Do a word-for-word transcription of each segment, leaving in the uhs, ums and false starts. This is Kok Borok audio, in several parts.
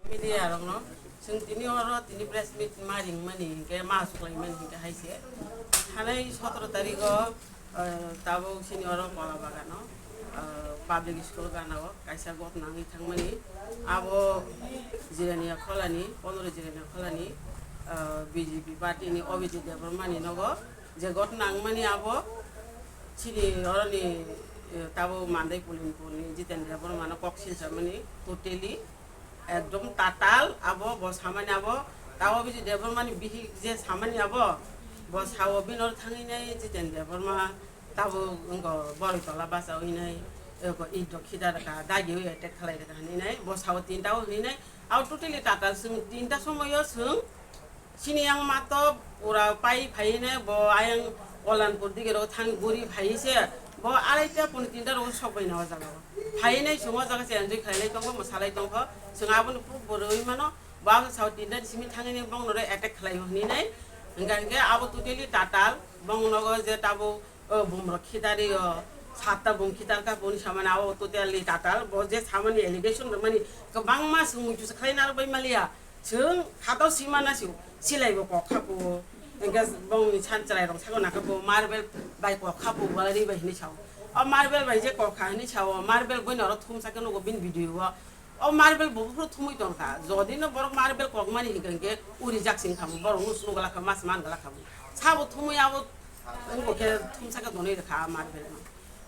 Media rokno chwng tini oro tini press meet ma ringmani hinkhe ma suklaimani hinkhe hai se. Thanai sotoro tarikh o, eh, tabuk chini oro Kola Bagano, eh, public school gana o kaisa ghotna wngwi thangmani. Abo Jirania Kholani, pondro Jirania Kholani, eh, B J P party ni Abhijit Debbarma ni nogo je ghotna wngmani abo chini oroni, eh, tabuk Mandai Pulinpur ni Jiten Debbarma no kok silsamani totally ekdom tatal abo, bo samani abo, tabo bisi Debbarma ni bihik je samani abo, bo sao bini oro thangwi nai Jiten Debbarma tabuk wngkha Boroi Tola bacha wi nai, eko ito khidar ka dagi wi attack khlai rwkha hinwi nai, bo sao tinta o hinwi nai, abo totally tatal chwng tinta somoio chwng Sini yang mato pura pai phai ne bo ayang Olanpur dige ro thang guri phai se bo araita pon tinta ro sok bai na o jaga o. Phai ne chwng o jaga se enjoy khlai lai tongo, mwsa lai tongkho. Chwng aboni proof bo rwi mano. Bo ang sao tinta simi thangwi ne bong no re attack khlai o hwnwi nai. Hingka hingke abo totally tatal bong nogo je tabo, o bumrok khidari o satta bung khidar ka boni samani abo totally tatal. Bo je samani allegation rwmani kwbangma chwng muitu se khlai narwk bai maliya. Chwng khatao sima na sio, silai bo kok kha bo. Engke bongni san chwrai rok saka naka bo, marble bai kok kha bo, gallery bai hinwi sao. O marble bai je kok kha hinwi sao, marble boi norok thum saka nugo bini video o. O marble bo buphuru thumwi tong kha. Jodi no borok marble kok mani hinkhe, hinkhe uri jak sing kha bo, borok no sunu gala kha, mas man gala kha bo. Sabo thumwi abo wngbo khe thum saka donwi rwkha marble no.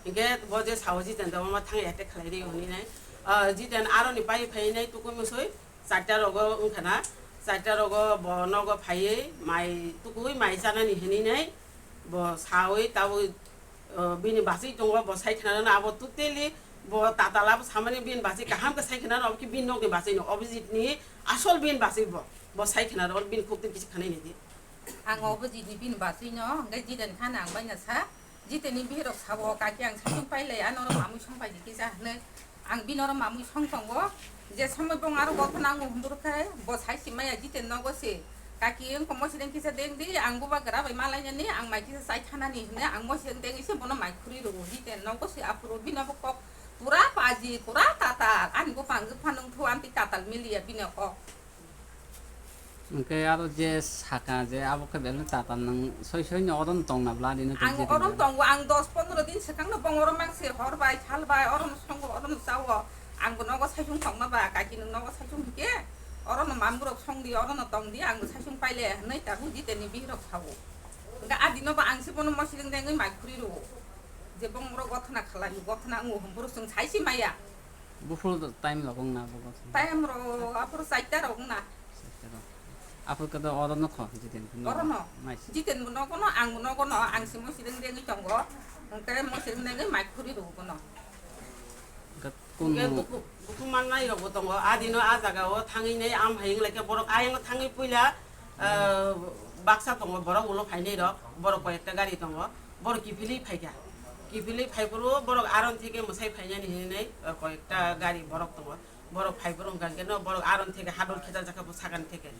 Hinkhe bo je sao Jiten Debbarma thang attack khlai ri hwnwi nai. Ah, Jiten aroni pai phai nai tukui musui. Charta rogo wngkha na, charta rogo bo nogo phaiwi mai tukui mai chanani hinwi nai bo sawi tabwi, o, bini bachwi tongo, bo sai khna rwna abo totally bo tatal abo samani bini bachwi kaham khe sai khna rwna, obo khe bini nokni bachwi no, Abhijit ni asol bini bachwi bo, bo sai khna rwna bini khuk twi kisa khanai nai di. Ang Abhijit ni bini bachwi no hwnkhe Jiten kha na ang bai na sa. Jiteni bihirok sabo, "Kaki, ang saichung pailai, ano oro mamui songpai di kisa," hwnwi. Ang bini oro mamui song tongo, je somoi bong aro gothona wngo hwnbwrwkhe bo sai si maya Jiten nogo se, "Kaki, wngkha mosideng kisa deng di, ang bubagra bai malainani, ang mai kisa chai thanani," hwnwi ang mosideng dengwi se bono mai khurwi rwo. Jiten nogo se aphuru bini abo kok pura paji, pura tatal, ani bupang wngkha nung thu, amtwi tatal miliya bini kok. Hwnkhe aro je saka je abo khe belai tatal nang soi soi no oro no tong na bla rino. Ang oro no tongo, ang dos pondro din swkang no bong oro mangse hor bai sal bai oro no songo oro no chao. Ang bo nogo saichung tongma ba kaki nwng nogo saichung hwnkhe oro no mamung rok song di oro no tong di ang bo saichung paile hwnwi tabuk Jiten ni bihirok sao. Hwnkhe a dino bo ang se bono mosideng dengwi mai khurwi rwo. Je bong oro gothona khalai gothona wngo hwnboro chwng sai si maya. Buphuru time rok wngna abo gothona? Time rok aphuru chaita rok wngna. Chaita rok. Aphuru khe do oro no kho, Jiten khe no? Oro no. Nice. Jiten bo nogo no, ang bo nogo no, ang se mosideng dengwi tongo. Hwnkhe mosideng dengwi mai khurwi rwo bono. Hwnkhe kun? Hwnkhe dukhu, dukhu mannai rok bo tongo. A dino a jaga o thangwi nai am hai wng lai khe borok ayang thangwi puila, ah, baksa tongo, borok ulo phainai rok, borok koi ekta gari tongo. Borok kiphilwi phaikha. Kiphilwi phaiphuru borok aron theke mwsai phainani hinwi, eh, koyekta gari borok tongo. Borok phaiphuru hwnkha hwnkhe no borok aron theke hadol khitarjakha bo sagan theke.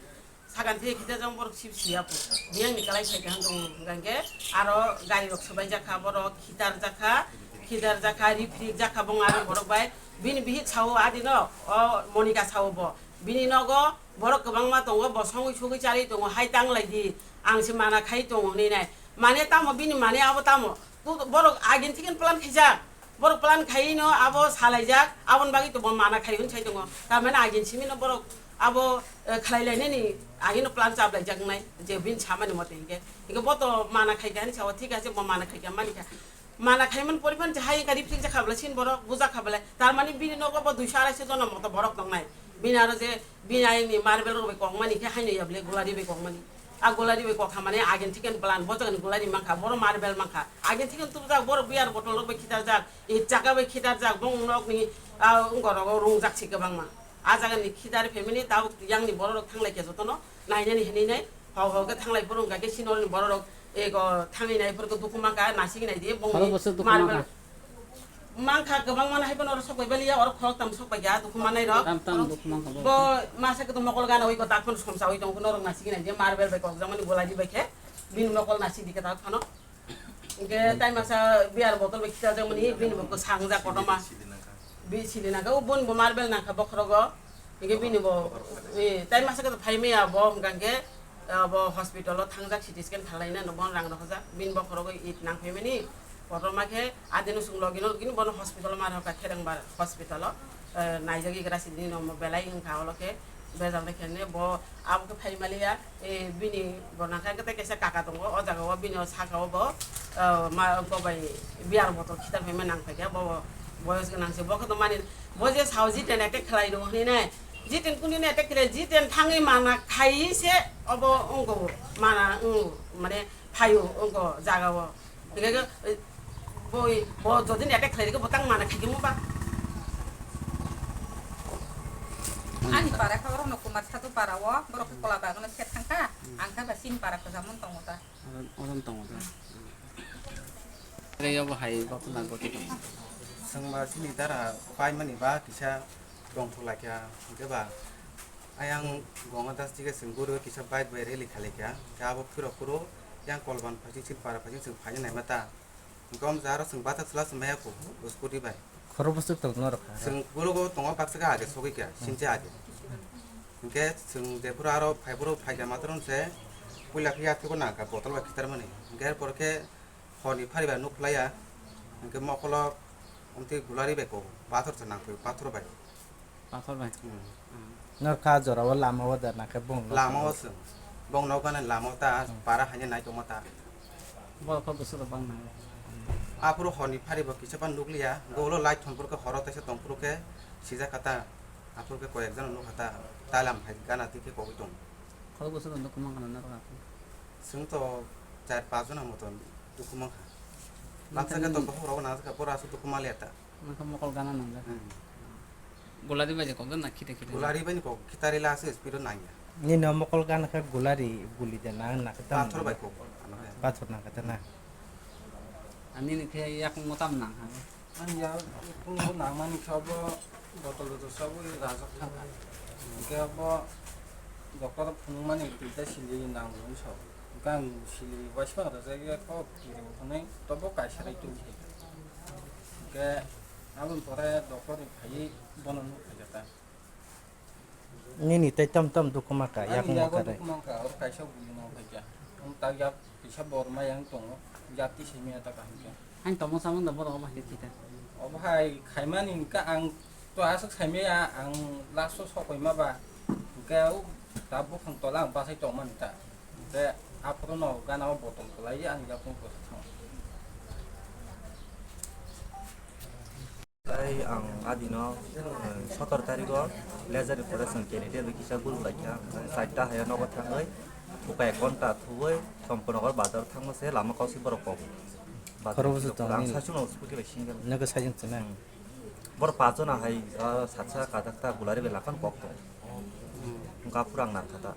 Sagan theke khitarjak borok sip siya po. Biyangni kwlai phaikha hwnkha hwnkha hwnkhe aro gari rok swbaijakha borok khitarjakha, khitarjakha, riphrikjakha bong aro borok bai. Bini bihik sao adino, o Monika sao bo. Bini nogo Borok kwbangma tongo, bo songwi sugwi charwi tongo, hai tanglai di, ang se mana khai tongo hinwi nai. Mane tamo bini mane abo tamo? Tu borok agin thikeno plan khaijak. Borok plan khaiwi no abo salaijak, aboni bagwi to bo mana khai hwn sai tongo. Tamani agin simi no borok abo, eh, khlai lainani agin no plan chap laijak nai, je bini samani mote hinkhe. Hinkhe bo to mana khai kha hinwi sao, thik ase, bo mana khai kha mani kha. Mana khaimani poripan je hai wngkha ripsing jakha bwlai sin borok bujakha bwlai. Tar mani bini nogo bo duiso araisho jona moto borok tongnai. Bini aro je bini ayangni marble rok bai kokmani khe haino ya bwlai gulari bai kokmani. A gulari bai kokha mani agin thikeno plan bo jagani gulari mankha, boro marble mankha. Agin thikeno tubujak borok beer bottle rok bai khitarjak, it chaka bai khitarjak, bong nokni, ah, wngkha rogo rungjak si kwbangma. A jagani khidari family tabuk yangni borok rok thanglai khe jotono nainani hinwi nai hok hok khe thanglai phuru hwnkha khe sinorni borok rok ego thangwi nai phuru khe dukhu mankha nasing nai di bongni. Horo bwswk dukhu marble mankha? Mankha kwbangma no hai phano oro sok bai baliya, oro khorok tam sok bai ya, dukhu manai rok. Tam tam dukhu mankha bo. Bo masa khe to mokol gana oi ko tak phano somsa oi tong, norok na sigi nai je marble bai kok jamani bolai di bai khe, bini mokol na sigi khe tak phano. Hingke tai masa beer bottle bai khita jak mani, bini bo kwsang jak kotorma. Bi sili nangkha, o boni bo marble nangkha bokhorogo. Hingke bini bo, eh, tai masa khe to phai maya bo, hingka hingke, ah, bo hospital o thangjak, C T scan khalai na, no bon rang rohorjak. Bini bokhorogo it nang phai mani, kotorma khe adino sung logi no, gini bono hospital o ma rohorkha, Kherengbar hospital o, eh, naijak igra sidi no belai wngkha, olo khe bejal de khe ne bo abo khe phai maliya. Eh, bini bo nangkha khe tei kaisa kaka tongo, o jaga o bini o saka o bo, ah, ma, bo bai beer bottle khitar phaima nang phaikha, bo, bo boyos gwnang se, bo khe to mani, bo je sao jiten attack khlai rw hwnwi nai, jiten kuni ne attack khlai, jiten thangwi mana khai se obo wngko mana, wng, mane phaio wngko jaga o. Hingke, eh, boi, bo jodi ni attack khlai rwkhe, bo tang mana khaikhe mo ba? Ani para khe oro no Kumar Sadu para o, borok khe kola bagwno khe thangkha, ang khe ba chini para khe jamon tongo ta. Orom, orom tongo ta. Tei obo hai bapuna goti tongo. Chwng ba chini dara paimani ba kisa tongthok laikha, hingke ba ayang Ganga Das dige chwng guru kisa bike bai rally khalaikha, hingke abo phirok phuru yang Kolban phaising chini para phaising chwng phaina naima ta. Gom jaro chwng bata chwla chwng maya kho, o scooty bai. Khoro bwswk tong norok kha. Chwng borogo tongo baksa khe age sogwi kha, sinche age. Hwnkhe chwng jephuru aro phai boro phaikha matwrwng se puila khe yathego nangkha botol bai khitarmani. Hwnkhe er pore khe horni phari bai nuk phlaiya. Hwnkhe mokolo omtwi gulari bai kok, pathor se nangkhe pathor bai. Pathor bai. Hmm. Norkha jora o lama o da nakhe bong nok. Lama o se. Bong nok gana lama o ta, hmm, para haino nai tongma ta. Bo kho bwswk rok bang nai. Aphuru horni phari bo kisa phano nukliya. Go ulo light thon phuru khe horo teisa tong phuru khe sijak kha ta. Aphuru khe koi ek jano nukha ta. Talam hai gana twi khe kogwi tong. Kho bwswk rok nukmang khana norok aphuru. Chwng to char panch jona moto dukhu mankha. Baksa khe to bokhorok nang kha, boro aswk dukhu manliya ta. Nokha mokol gana nangjak. Hmm. Gulari bai je kok na khite khite. Gulari bai ni kok khitari la se speed o nangya. Nini o mokol gana khe gulari guli de na, na khe tam. Pathor bai kok, ano khe. Pathor nang khe na. Ani ni khe yak mo tam nang ha. Ani ya, kung bo nang mani khe bo botol botol sabo rajak thang ha. Khe bo doctor phunuk mani twi ta sili nang bo so. Gang sili waisa rajak ya kok twi bo hwnwi to bo kaisa rai tu. Hingke aboni pore doctor ni phaiwi bono nuk phaikha ta. Nini tei tam tam dukhu mankha, ani yakung yago mankha dai. Dukhu mankha, oro kaisa bui no phaikha. Ang tak yak kisa bor ma yang tongo, yak ti simi ya ta kaham khe. Ang tongmo samung da borok obo hai khe ta. Obo hai khaimani hingke ang to aswk saimaya, ang last o sok koima ba. Hingke o ta buphang tola ang bachai tongmani ta. Hingke aphuru no gana o botol kwlai ang yakung kwsa thang. Tai ang adino, eh, sotor tarikh o leader ni pore chwng candidate bai kisa gul laikha, char ta hai o nogo thangwi, buka ek ghonta thubui Champanagar bazar thangma se lama kausi borok kok. Bazar khoro bwswk thwk tong ang nini? Saichung no scooty bai single. Nogo saichung chwna? Hmm. Borok pachona hai, ah, satsa kajakta gulari bai lakan kok tong. Hmm. Wngkha phuru ang narkha ta.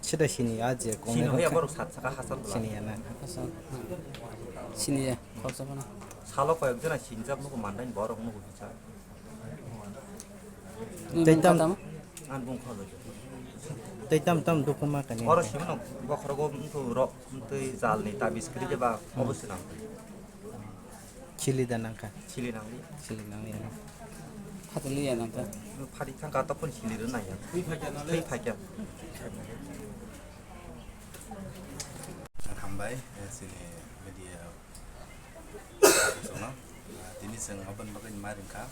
Sida sini ya je kong sini hoya borok sat saka hasal bwla. Sini ya na. Hasal. Sini ya, khoroksa phano. Salo koyok jona sinjak nugo mandai borok nugo bicha. Tei tam tamo? Ang bung kholo. Tei tam tam dukuma kani. Oro sini no bokhorogo mtu rok mtui jalni tabis kri de ba obo sinam. Chili da nangkha. Chili nangli. Chili nangli. Phatiliya nangkha. Phari thangkha tokphon chili rw nangya. Twi phaikya nangli. Twi phaikya. Hambai, eh, chini media sono. Ah, tini chwng open bagwi ma ringkha.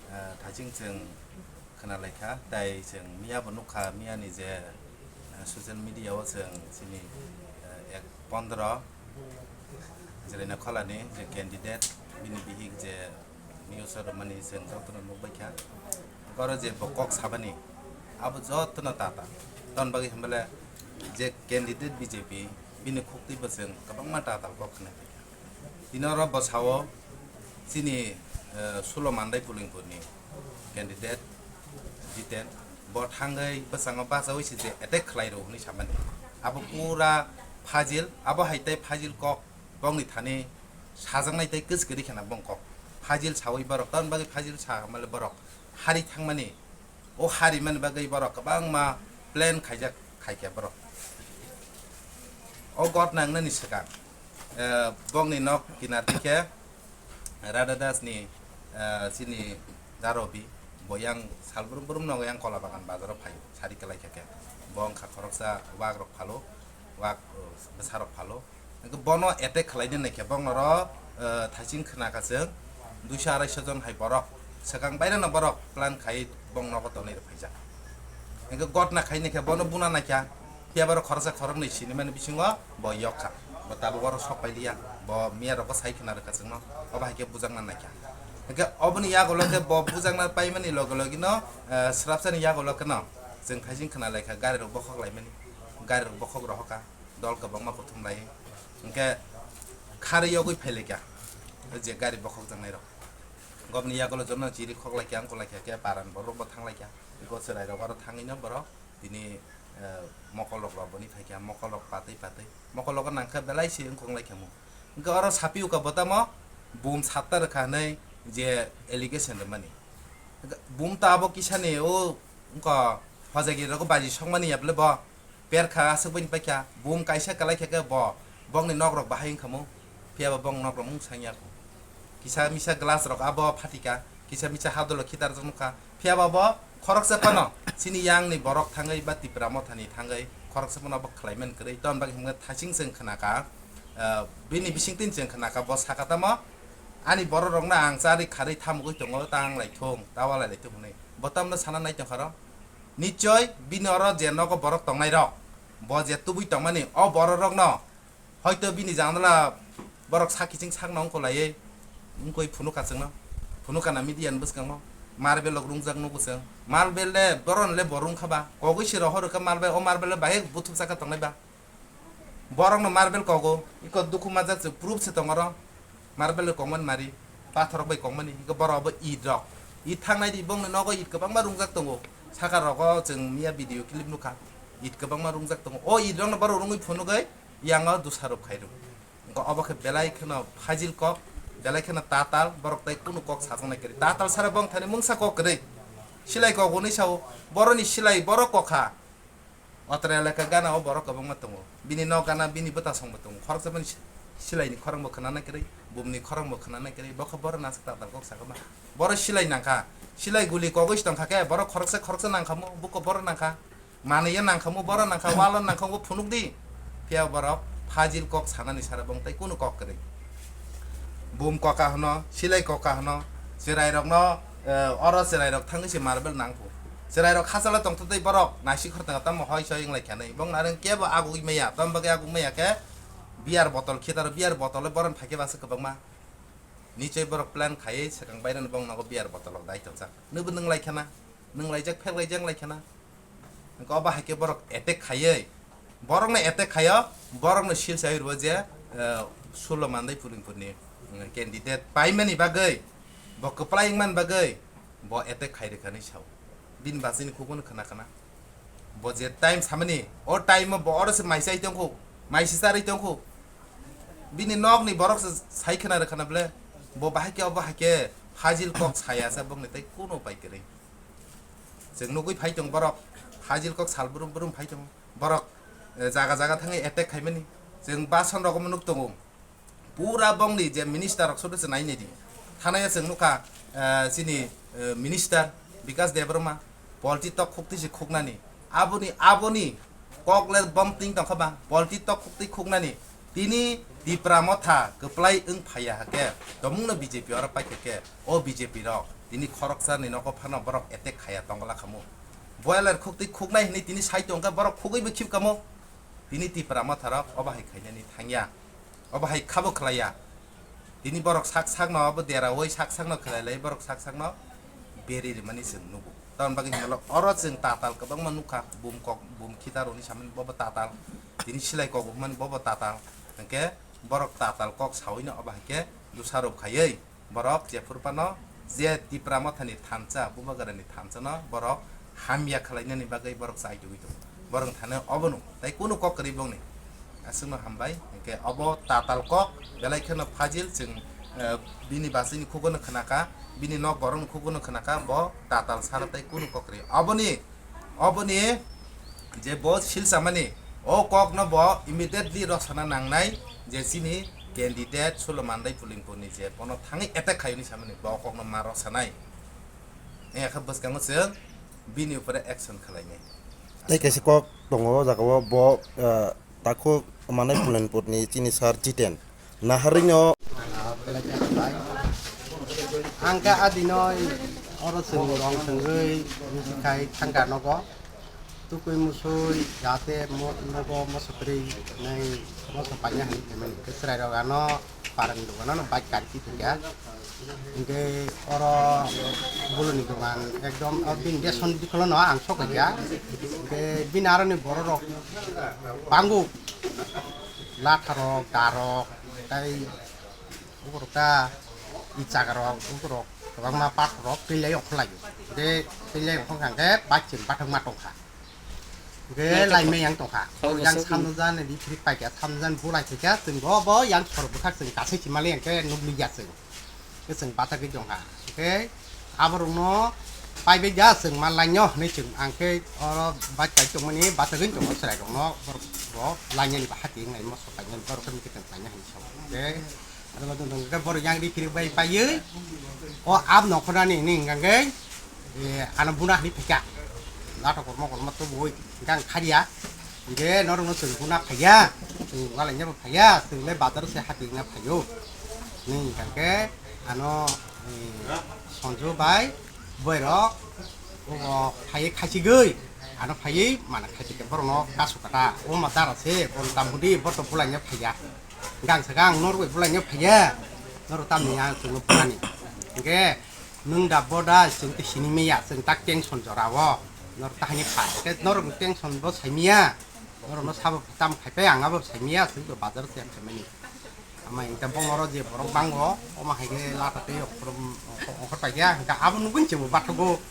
Ah, thaching chwng khna laikha, tai chwng miya bo nukha, miya ni je, eh, social media o chwng chini, eh, ek pondro Jeraina Kholani je candidate, bini bihik je news o rwmani chwng jotono nukbaikha. Oro je bo kok sabani, abo jotono tata. Tamoni bagwi hwnbale je candidate B J P, bini khuktwi bo chwng kwbangma tatal kok khna. Tini oro bwsao chini, eh, Sulo Mandai Bulingpurni candidate Jiten, bo thangwi bwskango bachaui se je attack khlai rw hwnwi samani. Abo pura fajil, abo hai tei fajil kok bongni thani sajaknai tei kwchwkri kheno bong kok Phajil sawi borok, tamni bagwi phajil sa male borok hari thangmani, o hari mani bagwi borok kwbangma plan khaijak khaikha borok. O gotna wngnani swkang, eh, bongni nok kinar dikhe Radha Das ni, eh, chini darobi bo yang sal brum brum nogo yang Kola Bagan bazaro phaio, sari kwlai kha khe. Bo wngkha khoroksa wak rok phalo, wak, eh, bwsa rok phalo. Hwnkhe bono attack khlaina naikhe bongno ro, eh, thaising khna kha chwng duiso araisho jon hai borok. Swkang baireno borok plan khai bong nogo tonwi rw phaijak. Hwnkhe gotna khai naikhe bono buna naikha. Phiya borok khoroksa khoroknwi sinimani bisingo bo yok kha. Bo tabuk oro sok pailiya. Bo miya rogo sai khna rwkha chwngno. Obo hai khe bujakna naikha. Hwnkhe oboni yagulo khe bo bujakna paimani loge logino, eh, srapsani yagulo kheno chwng thaising khna laikha gari rok bokhok laimani. Gari rok bokhok rohokha. Dol kwbangma kuthum lai. Hwnkhe kharwi yogwi phailaikha je gari bokhok jaknairok. Gobni yagulo jono chiri khok laikha, wng kok laikha khe paran borok bo thang laikha. Eko chwrairok aro thangwino borok tini, eh, mokolrok rw boni phaikha, mokolrok patwi patwi. Mokolrogo nangkhe belai se wng kok laikha mo. Hwnkhe oro sapi uka botamo bum satta rwkha hwnwi je allegation rwmani. Hwnkhe bum ta abo kisani o wngkha hojagirirogo baji sokmani ya bwle bo. Perkha aswk bai paikha, bum kaisa kwlai khe khe bo, bongni nok rok bahai wngkha mo, phiya bo bong nok rok mung sang ya kho. Kisa misa glass rok abo phatika, kisa misa hadolo khitar jak nukha, phiya bo bo khoroksa phano chini yang ni borok thangwi ba Tipra Motha ni thangwi khoroksa phano abo khlai man kwrwi, ton bagwi hwnmkhe thaising chwng khna kha, ah, bini bising tin chwng khna kha, bo saka tamo ani borok rok no ang charwi kharwi thamugwi tongo, ta wng lai thung, ta walai lai thung hwnwi, bo tamno sana nai tong kha ro. Nichoi bini oro je nogo borok tongnai rok, bo je tubui tongmani, o borok rokno hoito bini janala borok sak kiching sakno wngkha laiwi wngkoi phunukha chwngno, phunukha na media ni bwskango, marbel rok rungjak nugo chwng, marbel le boron le bo rungkha ba, kogwi se rohor rwkha marbel, o marbel le bahai buthumsaka tongnai ba. Borokno marbel kogo, iko dukhu majak se proof se tongo oro. Marbel rok kongmani mari, pathor rok bai kongmani, iko borok bo it rok. It thangnai di bongni nogo it kwbangma rungjak tongo. Saka rogo chwng miya video clip nukha. It kwbangma rungjak tongo. O it rokno borok rungwi phunugwi yango dusarop khairok. Iko obo khe belai kheno phajil kok, belai kheno tatal, borok tai kunu kok sajaknai kwrwi. Tatal sara bongthani mungsa kok kwrwi. Silai kok hwnwi sao, boroni silai borok kokha. Otra elaka gana o borok kwbangma tongo. Bini nok gana, bini bwtasongbo tongo. Khoroksa bini si-, silaini khorangbo khwnana kwrwi, bumni khorangbo khwnana kwrwi. Bokha borok nasuk tatal kok sakha ma. Borok silai nangkha. Silai guli kogwi se tongkha khe, borok khoroksa khoroksa nangkha mo, buko borok nangkha. Manwi ya nangkha mo, borok nangkha, walo nangkha mo phunuk di. Phiya borok phajil kok sanani sara bong tai kunu kok kwrwi. Bum koka hwno, silai koka hwno, chwrairokno, eh, oro chwrairok thangwi se marbel nangkhu. Chwrairok khachalo tongtwtwi borok naisik khortwnga tamo hoi soi wnglaikha nai. Bong nareng kebo agugwi maya, tamo bagwi agugwi maya khe beer botol khitaro, beer botol borok phaikhe basa kwbangma. Nichoi borok plan khaiwi swkang bairano bong nogo beer botol rok dai tongjak. Nwbo nwnglaikha na, nwnglaijak, pheklaijak wnglaikha na. Hwnkhe obo hai khe borok attack khaiwi, borokno attack khaio, borokno sil sai rwo je, eh, sulo mandai puring purni, mm, candidate paimani bagwi, bo kwplai wngmani bagwi bo attack khai rwkha hinwi sao. Bini bachini khukmano khna khna. Bo je time samani, o time o bo oro se mai chai tongkhu, mai se charwi tongkhu. Bini nokni borok se sai khna rwkha na bwle, bo bahai khe obo hai khe phajil kok saya sa bokni tei kuno pai kwrwi. Chwng nugwi phai tongo borok, phajil kok sal brum brum phai tongo. Borok, eh, jaga jaga thangwi attack khaimani. Chwng bason rogomo nuk tongo. Pura bongni je minister rok soto se nai nai di. Thanaya chwng nukha, eh, chini, eh, minister Bikash Debbarma, polti tok khukti se khuknani. Aboni, aboni kok le bom ting tongkha ba, polti tok khukti khuknani. Tini Tipra Motha kwplai wng phaiya hakhe, tomungno B J P oro paikha khe, o B J P rok tini khoroksa ni nogo phano borok attack khaya tongla khamu. Boiler khukti khuknai hinwi tini sai tongkha, borok khugwi bo khibkamo. Tini Tipra Motha rok obo hai khainani thangya, obo hai khabo khlaiya. Tini borok sak sakno obo deraui sak sakno khlai lai, borok sak sakno beri rimani chwng nugo. Tamoni bagwi hinwi oro chwng tatal kwbangma nukha, bum kok, bum khitaroni samani bobo tatal, tini silai kok hwnmani bobo tatal, hwnkhe borok tatal kok sawino obo hai khe dusarop khaiwi borok jephuru phano je Tipra Mothani thansa, Bubagrani thansano borok hamya khlainani bagwi borok chai tugwi tongo. Borok thani obono tai kunu kok kwrwi bongni. Aswkno hambai, hwnkhe obo tatal kok, belai kheno phajil chwng Eh, bini bachini khugono khwnakha, bini nok borokni khugono khwnakha, bo tatal sara tei kunu kok ri. Oboni, oboni je bo silchamani, o kokno bo immediately rosana nangnai je chini candidate Sulo Mandai Pulingpurni je bono thangwi attack khaiyoni samani, bo kokno ma rosanai. Engkha bwskango chwng bini upore action khwlainai. Tei kaisa kok tongo o jaga o, bo, eh, takhuk Mandai Pulingpurni chini sir Jiten. Naharino. Ang khe adino oro chwng rong chwngwi khai thangka nogo. Tukui musui jate mo-, nogo moso kwrwi nai moso paina hinwi phaimani. Khe chwrairok ano parani dogano bike kari tongya. Hingke oro boloni dogan ekdom, o bini beson bikolo no ang sok kha. Hingke bini aroni bororok bango, latharok, darok, tai ukorok ta ichakarok, ukorok kwbangma pathorrok twilai ongkhorlaio. Hingke twilai ongkhorkha hingke bachim bathakma tongkha. Hingke laimai yang tongkha. Yang samno jani di phiri paikha, samno jani bulai khaikha, chwng bo bo yang sor bwkhak chwng kasai si mali hingke nukliya chwng. Khe chwng bathakgwi tongkha. Hwnkhe aborokno paibai ja chwng ma lainw hwnwi chwng ang khe oro bike kai tongmani bathagwi tongo chwrairokno borok bo lainani ba hati wngnai moso painani borok khe mikhe chwng paina hinwi sao. Hwnkhe aro bo tongkhe borok yang ri phirwi bai paiwi o ab nongkhornani hwnwi hwnkhe. Eh, ano buna hinwi phaikha. Natok kormo kormo tubui hwnkhe ang kharya. Hwnkhe norokno chwng buna phaiya. Chwng walaina bo phaiya. Chwng le bazar se hati wngna phaio. Nini hwnkhe ano, eh, Sonju bai boirok obo phaiwi khaichigwi. Ano phaiwi mana khaichikhe borokno kasu kata. O ma dara se, bo tamudi, bo to bulaina phaiya. Gang sa gang norok bai bulaina phaiya. Norok tamni ang chwngno bunani. Hwnkhe Nwng da bo da chwng twi sini maya, chwng tak tension jora o. Norok tahani pha. Khe norok tension bo sai maya. Norok no sabo tam khai pai ang abo sai maya, chwng to bazar se khai mani. Ama ingta bo oro je borok bango, omo hai khe lata tei okhor, okhor pai khe, hingkhe abo nugwi chwng bo bathogo.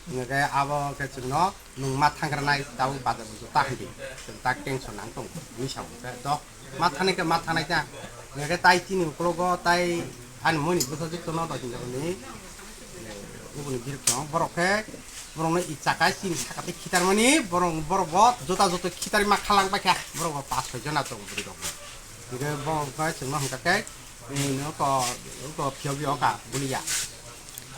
Hingkhe abo khe chwng no nwng ma thangra nai, tabuk bazar bo ta hindi. Chwng tak tension nang tong, ni sa bo khe do. Ma thanai khe ma thanai ta. Hingkhe tai chini ukologo tai ani moni bwsa jwk tono do hinjak ni. Ubuni birok tong borok khe borok no i chaka chini saka tei khitar mani borok, borok bo jota joto khitar ma khalang pai kha borok bo pas soi jona tong bwrwi rok. Hingkhe borok khe chwng no hingkha khe, eh, no to, to phiyok yo ka buliya.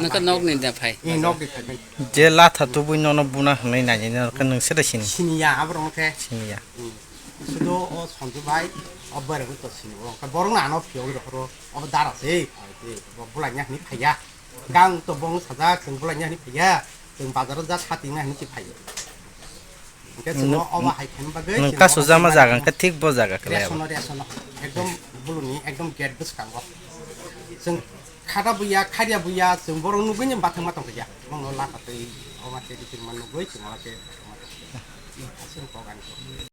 Nokha nok ni da phai. Eh, nok ni phai phai. Je latha tubui nono buna hwnwi nainani norokhe nwng sere sini. Siniya aborok no khe. Siniya. Hmm. Sudo o Sonju bai, o boyar bai to sini. O khe borok no ano phiyogwi rohoro. Obo dara se. Ai de, bo bulai nya hwnwi phaiya. Gang to bong sajak, chwng bulai nya hwnwi phaiya. Chwng bazar o ja sati nya hwnwi se phaiya. Hwnkhe chwng obo hai khaima bagwi nwng chwng kasu obo jama jaga hwnwi khe thik bo jaga khe lai abo. Resono, resono. Ekdom buluni, ekdom gate bwskango. Chwng khata buya, kharya buya, chwng borok nugwi ni bathang ma tongkha ya. Bono laka twi, obo twi, twi ma nugwi, chwng obo khe, aswk kok ani.